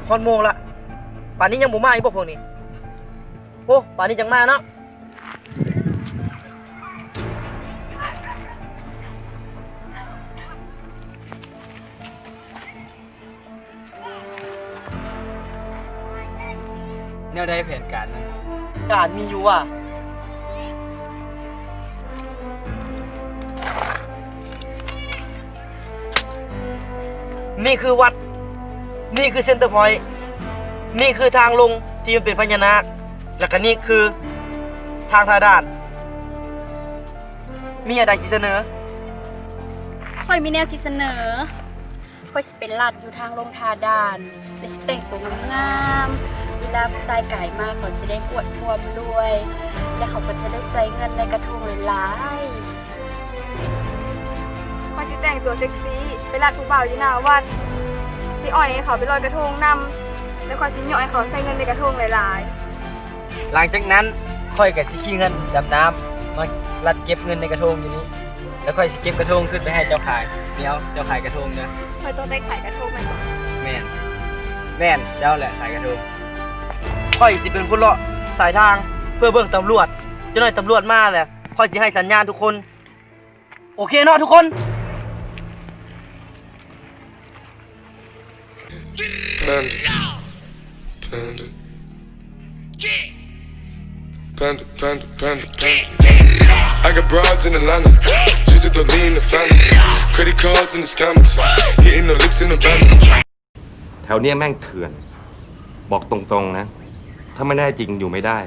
ຮອດໂມງລະ ປານນີ້ຍັງບໍ່ມາອີກບໍ່ພວກນີ້? ໂອ້ ປານນີ້ຈັ່ງມາເນາະ. ແນວໃດແຜນການນັ້ນ? ການມີຢູ່ວ່າ ນີ້ຄືວັດ, ນີ້ຄືເຊັນເຕີພອຍ, ນີ້ຄືທາງລົງທີ່ມັນເປັນພະຍານາກ, ແລ້ວກະນີ້ຄືທາງທ່າດ່ານ. ມີອັນໃດຊິສະເໜີ? ຂ້ອຍມີແນວຊິສະເໜີ. ຂ້ອຍຊິໄປລັດຢູ່ທາງລົງທ່າດ່ານ ແລະ ຊິແຕ່ງໂຕງາມໆ. ເວລາຜູ້ຊາຍກາຍມາ ເຂົາຈະໄດ້ອວດຄວາມລວຍ ແລະ ເຂົາກໍຈະໄດ້ໃຊ້ເງິນໃນກະທົງຫຼາຍໆ. ຂ້ອຍຊິແຕ່ງຕົວເຊັກຊີ ໄປລັດຜູ້ບ່າວຢູ່ໜ້າວັດ ຊິອ້ອຍໃຫ້ເຂົາໄປລອຍກະທົງນຳ ແລະ ຂ້ອຍຊິຍົກໃຫ້ເຂົາໃຊ້ເງິນໃນກະທົງຫຼາຍໆ. ຫຼັງຈາກນັ້ນ ຂ້ອຍກໍຊິຂີ່ເຮືອດຳນ້ຳມາລັດເກັບເງິນໃນກະທົງຢູ່ນີ້ ແລ້ວຂ້ອຍຊິເກັບກະທົງຂຶ້ນໄປໃຫ້ເຈົ້າຂາຍ. ດຽວເຈົ້າຂາຍກະທົງເດີ. ຂ້ອຍຕ້ອງໄດ້ຂາຍກະທົງແມ່ນບໍ່? ແມ່ນ. ແມ່ນ, ເຈົ້າແຫຼະຂາຍກະທົງ. ຂ້ອຍຊິເປັນຄົນເລາະສາຍທາງເພື່ອເບິ່ງຕຳຫຼວດ. ຈັກໜ້ອຍຕຳຫຼວດມາແລ້ວ ຂ້ອຍຊິໃຫ້ສັນຍານທຸກຄົນ. ໂອເຄເນາະທຸກຄົນ. Panda. Panda. Panda, panda, panda, panda. I got broads in Atlanta. Just to throw lean the family. Credit cards in the scammers. Hitting the licks in the van. ແຖວເນີ້ຍແມ່ງເຖື່ອນ ບອກຕົງໆນະ ຖ້າໄມ່ແນ່ຈິງຢູ່ໄມ່ໄດ້.